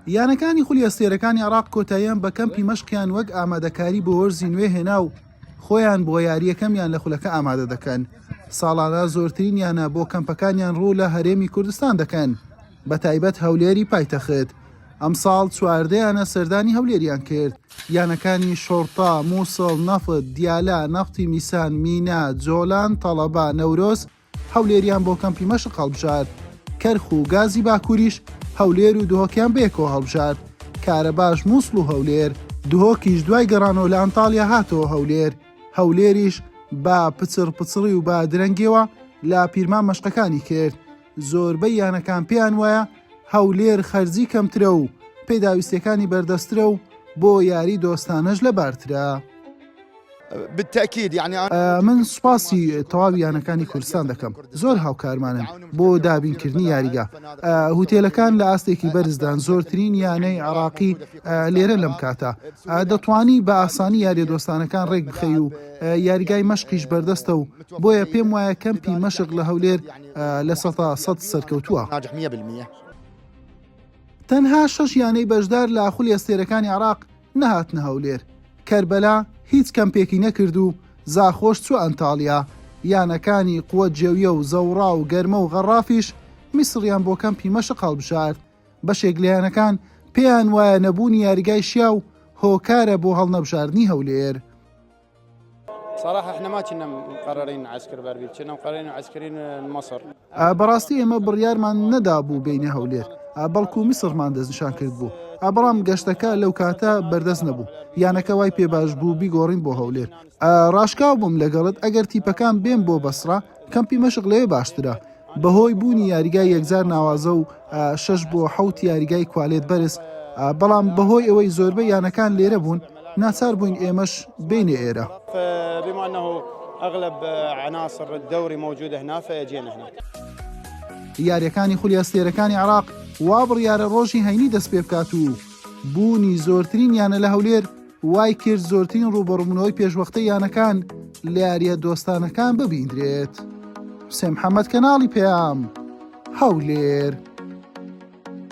یانەکانی خولی ئەستێرەکانی عێراق کۆتاییان بە کەمپی مەشقیان وەک ئامادەکاری بۆ وەرزی نوێ هێنا و خۆیان بۆ یارییەکەمیان لە خولەکە ئامادە دەکەن. ساڵانە زۆرترین یانە بۆ کەمپەکانیان ڕوو لە هەرێمی کوردستان دەکەن، بەتایبەت هەولێری پایتەخت. ئەمساڵ 14 یانە سەردانی هەولێریان کرد، یانەکانی شوڕتە، موسڵ، نەفت، دیالە، نەفتی میسان، مینا، جۆلان، تەڵەبە، نەورۆز، هەولێریان بۆ کەمپی مەشق هەڵبژارد، کەرخ و گازی باکووریش هەولێر و دهۆکیان بەیەکەوە هەڵبژارد، کارەباش مووسڵ و هەولێر، دهۆکیش دوای گەڕانەوە لە ئەنتاڵیا هاتەوە هەولێر، هەولێریش بە پچڕ پچڕی و بە درەنگیەوە لە پیرمام مەشقەکانی کرد، زۆربەی یانەکان پێیان وایە هەولێر خەرجی کەمترە و پێداویستیەکانی بەردەستترە و بۆ یاری دۆستانەش لەبارترە. من سوپاسی تەواوی یانەکانی کوردستان دەکەم زۆر هاوکارمانن بۆ دابینکردنی یاریگا هوتێلەکان لە ئاستێکی بەرزدان زۆرترین یانەی عراقی لێرە لەم کاتە دەتوانی بە ئاسانی یاریە دۆستانەکان ڕێک بخەی و یاریگای مەشقیش بەردەستە و بۆیە پێم وایە کەمپی مەشق لە هەولێر 100% سەرکەوتووە. تەنها شەش یانەی بەشدار لە خولی ئەستێرەکانی عراق نەهاتنە هەولێر، کەربەلا هیچ کەمپێکی نەکرد و زاخۆش چووە ئەنتاڵیا، یانەکانی قوە جەویە و زەوڕا و گەرمە و غەڕافیش میسڕیان بۆ کەمپی مەشق هەڵبژارد، بەشێک لە یانەکان پێیان وایە نەبوونی یاریگای شیاو هۆکارە بۆ هەڵنەبژاردنی هەولێر. صراحة احنا ما كنا مقررين نعسكر باربيل كنا مقررين معسكرين مصر. بەڕاستی ئێمە بڕیارمان نەدابوو بێینە هەولێر، بەڵکو میسڕمان دەستنیشان کردبوو، بەڵام گەشتەکە لەو کاتە بەردەست نەبوو، یانەکە وای پێ باش بوو بیگۆڕین بۆ هەولێر. ڕاشکاو بووم لەگەڵت، ئەگەر تیپەکان بێن بۆ بەسڕە، کەمپی مەشق لەوێ باشترە، بەهۆی بوونی یاریگای یەکجار ناوازە و شەش بۆ حەوت یاریگای کوالێت بەرز، بەڵام بەهۆی ئەوەی زۆربەی یانەکان لێرە بوون، ناچار بووین ئێمەش بێینە ئێرە. یارییەکانی خولی ئەستێرەکانی عێراق وا بڕیارە ڕۆژی هەینی دەستپێبکات و بوونی زۆرترین یانە لە هەولێر وای کرد زۆرترین ڕووبەڕووبوونەوەی پێشوەختەی یانەکان لە یارییە دۆستانەکان ببیندرێت. حوسێن محەمەد کەناڵی پەیام، هەولێر.